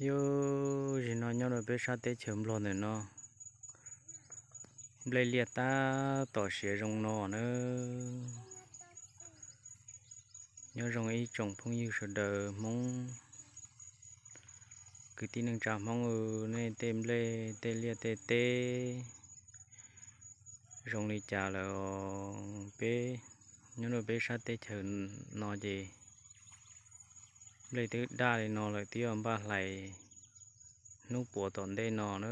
Yog zim no nyob rau peb sab teb chaws Nplog ntawm no, nplej liaj tab tom siav zoo no na. Nyob zoo ib tsoom phooj ywg sawv daws Hmoob, kwv tij neej tsa Hmoob, nej tej nplej tej liaj tej teb zoo li cas lawm? Peb nyob rau peb sab teb chaws no ces nplej twb daj li no lawm twb yuav npaj hlais hnub puav tom ntej no na.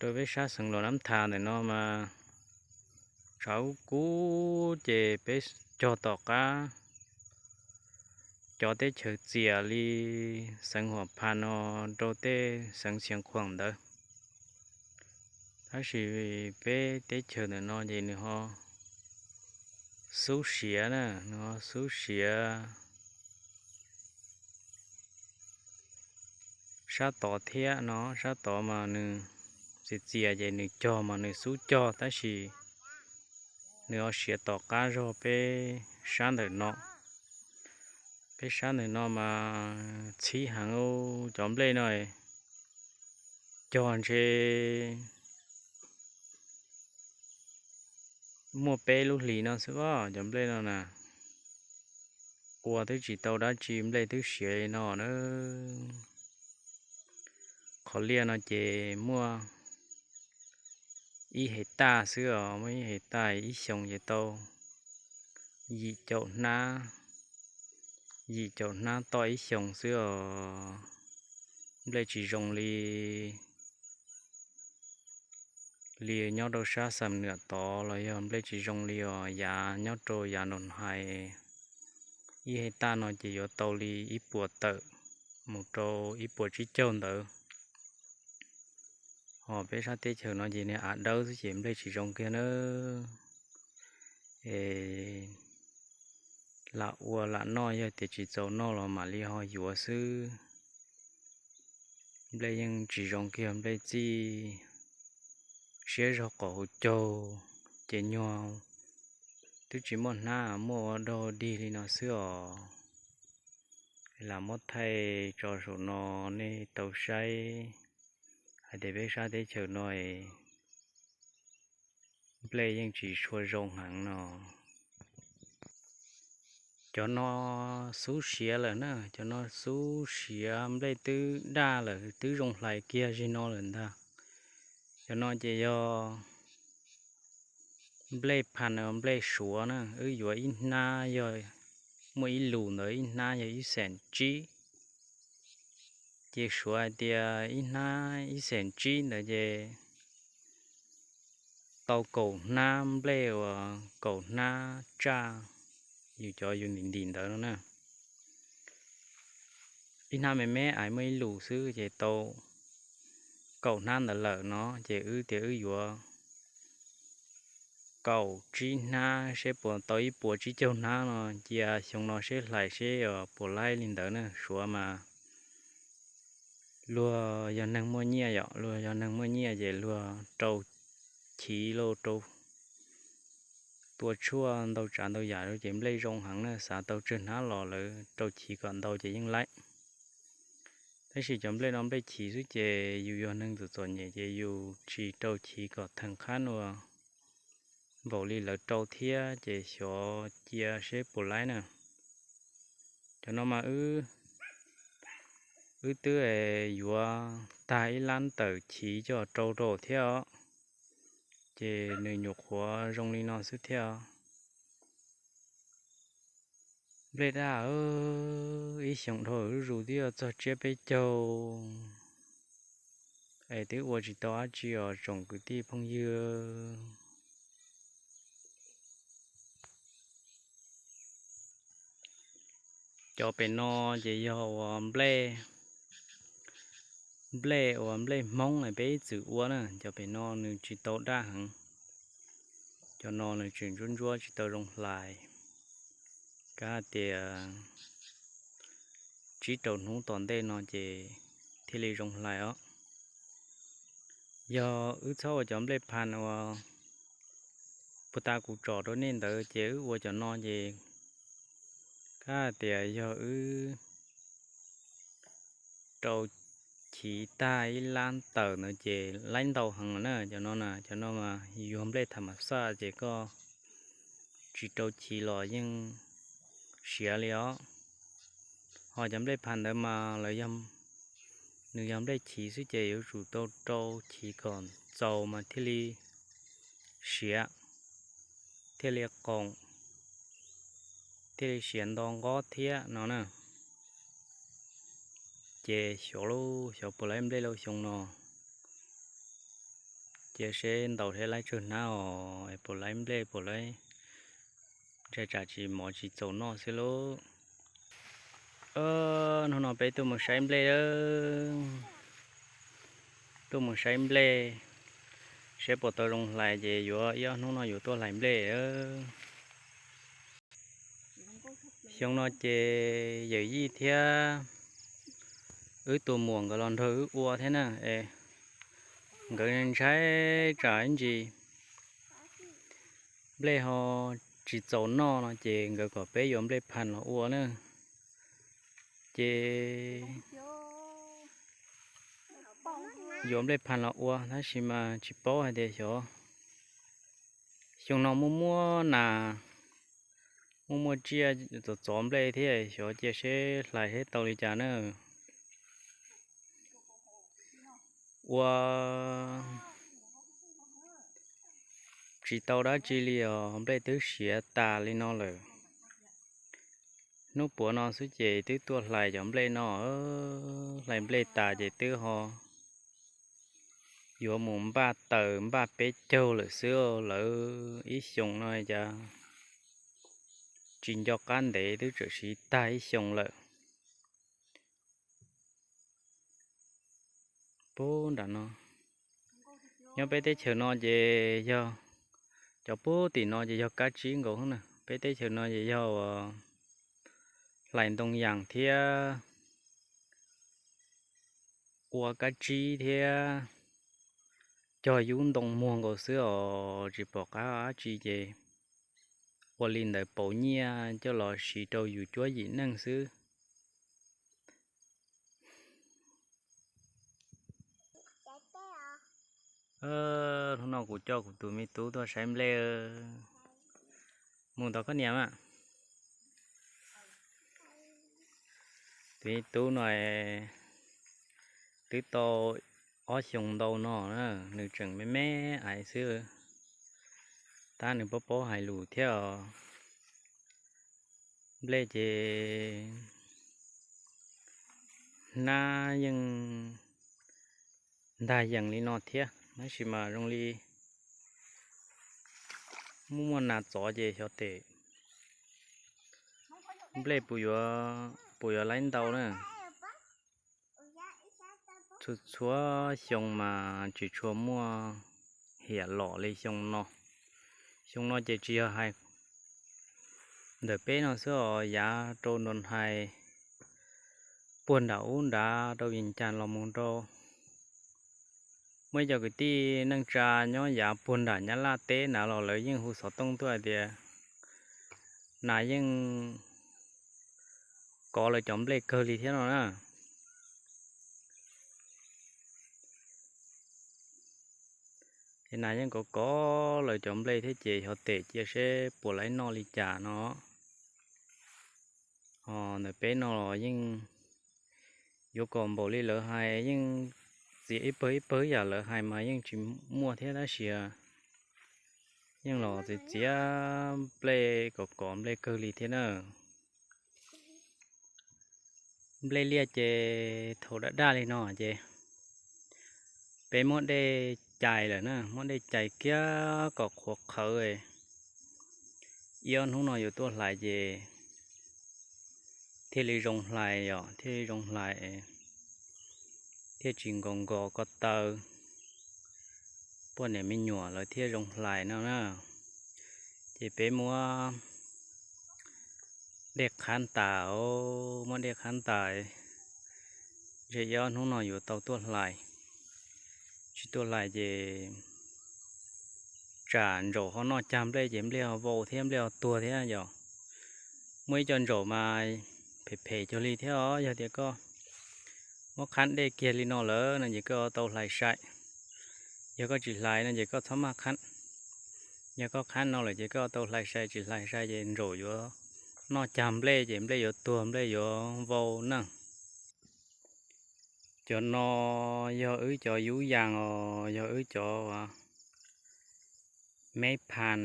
Rau peb sab xeev Luam Nab Thas ntawm no mas tshav kub kub ces peb cog tom qab cov teb chaws txias li xeev Huam Phas no rau tej xeev Xiav Khuam ntawd. Tab sis peb teb chaws ntawm no ces nws ho xub siav na, nws ho xub siav sab tod thiab no, sab tod mas nws txias txias ces nws cog mas nws xub cog, tab sis nws ho siav tom qab zog peb sab ntawm no. Peb sab ntawm no mas txhib heev, cov nplej no cog ntshe muaj peb lub hlis no xwb os, cov nplej no na. Ua twb tsis tau dab tsi nplej twb siav li no na. Qhov liaj no ces muaj ib hev taj xwb os, muaj ib hev taj, ib xyoos ces tau yim caum hnab, yim caum hnab toj ib xyoos xwb os. Nplej tsis zoo li li nyob rau sab Xam Nuam tod los yog nplej tsis zoo li os, yav nyob rau yav Nroos Hais ib hev taj no ces yuav tau li ib puas tawm mus rau ib puas tsib caug ntawd. Ho peb sab teb chaws no ces niag av dawb xwb ces nplej tsis zoo kiag na. Es lam ua lam noj, yog tias tsis txaus noj los mam li ho yuav xwb. Nplej yeej tsis zoo kiag, nplej txij siab zog qhov hauv caug ces nyuag twb tsis muaj hnab, muaj ua dog dig li no xwb os. Lam muab thaij tso saum no nej tau saib hais tias peb sab teb chaws no nplej yeej tsis tshua zoo heev no. Cov no xub siav lawm na, cov no xub siav, nplej twb daj lawm, twb zoo hlais kiag zig no lawm ntag. Cov no ces yog nplej phas, nplej suav na, wb yuav ib hnab yog muaj ib lus ntawd, ib hnab yog ib xees tsib. Ces suav hais tias ib hnab ib xees tsib ntawd ces tau kaum hnab nplej uas kaum hnab tsaj, yus cov yus ntim ntim ntawd no na. Ib hnab me me ais muaj ib lus xwb ces tau kaum hnab ntawd lawm no, ces wb tias wb yuav kaum tsib hnab seb puas tau ib puas tsib caug hnab no, cia xyoo no seb hlais seb puas laib li ntawd na. Suav mas luag yog neeg muaj nyiaj yom, luag yog neeg muaj nyiaj ces luag rau chiv lauj, rau tua tshuaj ntau tsav ntau yam rau ces nplej zoo heev na, xav tau tsawg hnab los lawv rau chiv kom ntau ces yeej laib. Tab sis cov nplej no nplej chiv xwb ces yus yog neeg txom txom nyem ces yus tsis rau chiv kom theem qhab ua npaum li lawv rau thiab ces xyov cia seb puas laib na. Cov no mas wb twb yuav tag ib lab tawm chiv coj rau rau thiab os, ces nws nyuam qhuav zoo li no xwb thiab. Nplej daj, ib xyoos dhau zuj zus twb yuav txog tsiab peb caug, es twb ua tsis tau dab tsi os tsoom kwv tij phooj ywg. Cov pem no ces yog uas nplej, nplej uas nplej Hmoob na peb ib txwm ua na, cov pem no nws tsis tau daj heev. Cov no nws tseem ntsuab ntsuab tsis tau zoo hlais, kav tias tsib rau hnub tom ntej no ces thiaj li zoo hlais os. Yog wb txhob ua cov nplej phas uas puag ta kuv tsom rau nej ntawd ces wb ua cov no ces kav tias yog wb rau chiv tag ib lab tawm ntawd ces laib ntau heev na. Cov no na, cov no mas yog nplej tham mas xaj ces koj tsis rau chiv los yeej siav li os. Ho cov nplej phas ntawd mas lawv, nws yog nplej chiv xwb ces yuav tsum tau rau chiv kom txaus mas thiaj li siav, thiaj li qoom, thiaj li siav nto nqob thiab no na. Ces xyov lauj, xyov puas laib nplej lauj xyoo no. Cia seb ntaus seb laib tsawg hnab os, puas laib nplej puas laib, ntshai tsam tsis mov tsis txaus noj xwb lauj. Hnub no peb tuaj mus saib nplej, tuaj mus saib nplej, seb puas tau zoo hlais ces yuav ib ob hnub no yuav tuaj hlais nplej. Xyoo no ces yawm yij thiab wb tus muam nkawd los nrog wb ua thiab na, es nkawd ntshai tsam ib ntsis nplej ho tsis txaus noj no ces nkawd kom peb yuav nplej phas los ua na. Ces yuav nplej phas los ua tab sis mas tsis paub hais tias xyov xyoo no muaj muaj nas, muaj muaj tsiaj txov txov nplej thiab, xyov cia seb hlais seb tau li cas na. Ua tsis tau dab tsi li os, nplej twb siav tas li no lawm. Hnub puav no xwb ces twb tuaj hlais cov nplej no, hlais nplej tas ces twb ho yuav mus npaj taws npaj peb caug lawm xwb. Lawv ib xyoos no cas tsis nco qab ntev twb txawm siv tag ib xyoos lawm. Puag nram no, nyob peb teb chaws no ces yog, cov puag tim no ces yog kab tsib nkaus na. Peb teb chaws no ces yog uas hlais ntoo yas thiab ua kab tsib thiab cog yub ntoo muag nkaus xwb os, tsis pom qab dab tsi ces ua li ntawd pauv nyiaj coj los siv rau yus cuab yim neej xwb. Hnub no kuv coj kuv tus me tub tuaj saib nplej. Mus tos koj niam mas. Tus me tub no twb tau ob xyoos ntau no na, nws tseem me me ais xwb, tab nws paub paub hais lus thiab os. Nplej ces hnab yeej ntag yees li no thiab, tab sis mas zoo li muaj muaj nas txov ces xyov tes nplej puas yuav laib ntau na. Txhua txhua xyoo mas tsis tshua muaj hiam los li xyoo no. Xyoo no ces tsis yog hais ntawm peb no xwb os, yav rau nram hais puag nram ub nrad rau Vias Cas los mus rau, muaj ib co kwv tij neej tsa nyob yav puag nram Nyab Laj teb nrad los lawv yeej hu xov tooj tuaj hais tias nas yeej kov lawv cov nplej kawg li thiab no na. Ces nas yeej kov kov lawv cov nplej thiab ces xyov tes cia seb puas laib noj li cas no. Ho ntawm peb no los yeej yuav kom npaum li lawv hais, yeej txiav ib pawg ib pawg yam lawv hais mas yeej tsis muaj thiab tab sis yeej los txiav txiav nplej kom kov nplej kawg li thiab na. Nplej liaj ces thaum daj daj li no ces peb muab dej cais lawm na, muab dej cais kiag kom qhuav qhawv. Ib ob hnub no yuav tuaj hlais ces thiaj li zoo hlais os, thiaj li zoo hlais, thiaj tsis nkaus nkaus ko taw, poj niam me nyuam lawv thiaj zoo hlais no na. Ces peb muab dej qhab tas, muab dej qhab tas, ntshe ib ob hnub no yuav tau tuaj hlais. Tsis tuaj hlais ces tsam ntsaum ho noj cag nplej ces nplej ho vau thiab nplej ho tuag thiab yom. Muaj ib co ntsaum mas phem phem cuag li thiab os, yog tias koj muab qhab dej kiag li no lawm no ces koj yuav tau hlais sai. Yog koj tsis hlais no ces koj txhob maj qhab. Yog koj qhab no lawm ces koj yuav tau hlais sai, tsis hlais sai ces nraum yuav noj cag nplej ces nplej yuav tuag, nplej yuav vau na. Cov no yog wb cov yub yas os, yog wb cov meb phas,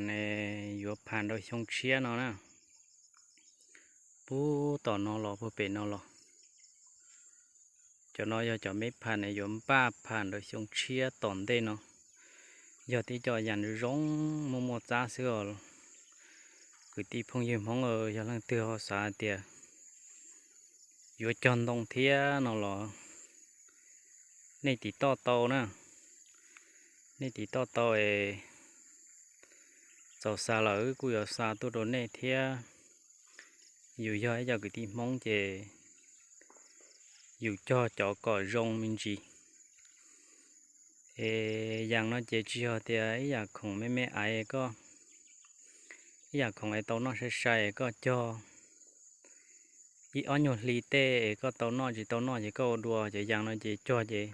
yuav phas rau xyoo tshiab no na. Puag tom no los puag pem no los, cov no yog cov meb phas yuav npaj phas rau xyoo tshiab tom ntej no. Yog tib co yas zoo muaj muaj txab xwb os. Kwv tij phooj ywg Hmoob, yog leej twg ho xav hais tias yuav cog ntoo thiab no los nej tiv toj tau na. Nej tiv toj tau es txaus xa lawm kuj yuav xa tuaj rau nej thiab. Yus yog ib co kwv tij Hmoob ces yus cog cov kom zoo me ntsis. Es yas no ces tsis yog tias ib yam khoom me me aiv koj, ib yam khoom es tau noj sai sai koj cog ib ob nyuag hli tej es koj tau noj tsis tau noj ces koj ua dua. Cov yas no ces cog ces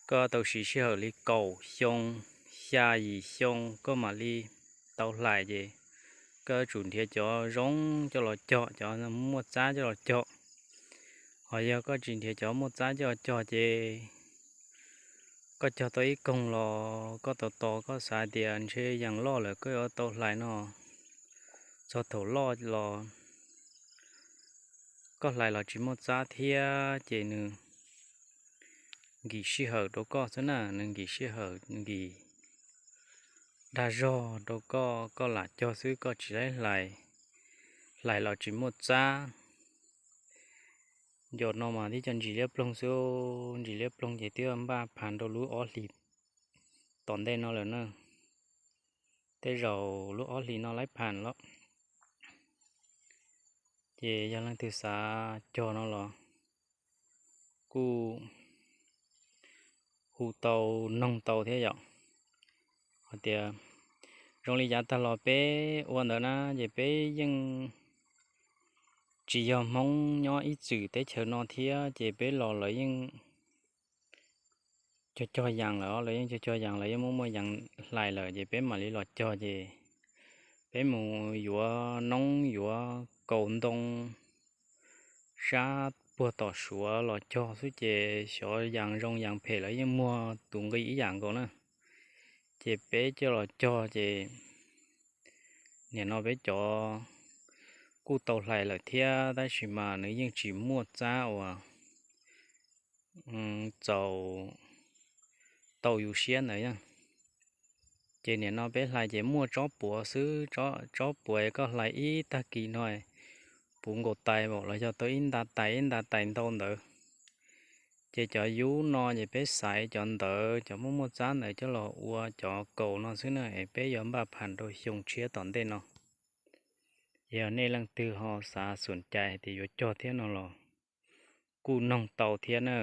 koj tau siv sij hawm li kaum xyoo, xya yim xyoo koj mam li tau hlais ces koj yuav tsum nrhiav cov zoo coj los cog, cov muaj txab coj los cog. Ho yog koj tsis nrhiav cov muaj txab coj los cog ces koj cog tau ib koog los koj tos tos koj xav tias ntshe yas loj lawm koj yuav tau hlais no, txog thaum loj los koj hlais los tsis muaj txab thiab ces nws nkim sij hawm rau koj xwb na, nws nkim sij hawm nkim dag zog rau koj, koj lam cog xwb koj tsis laib hlais, hlais los tsis muaj txab. Ncau no mas tib co ntsis liab ploog xwb, ntsis liab ploog ces twb npaj phas rau lub ob hlis tom ntej no lawm na. Tej zaum lub ob hlis no laib phas los, ces yog leej twg xav cog no los kuj hu tau, noog tau thiab yom. Hais tias zoo li yav tag los peb ua ntawd na ces peb yeej tsis yog Hmoob nyob ib txwm teb chaws no thiab ces peb los lawv yeej cog cog yas lawm, lawv yeej cog cog yas, lawv yeej muaj muaj yas hlais lawm ces peb mam li los cog ces peb mus yuav noob yuav kaus ntoo sab puag tom Suav los cog xwb ces xyov yas zoo yas phem lawv yeej muag tus nqi ib yam nkaus na. Ces peb coj los cog ces nim no peb cov kuj tau hlais lawm thiab tab sis mas nws yeej tsis muaj txab uas txaus tau yus siab ntawd. Ces nim no peb hlais ces muaj tsob puav xwb, tsob puav koj hlais ib tag kis no puv nkaus tais npaum los yog tau ib nta tais ib nta tais ntau ntawd. Ces cov yub no ces peb xaiv cov ntawd, cov muaj muaj txab ntawd coj los ua cov kaus no xwb na, es peb yuav npaj phas rau xyoo tshiab tom ntej no. Yog nej leej twg ho xav xum cai hais tias yuav cog thiab no los kuj noog tau thiab na.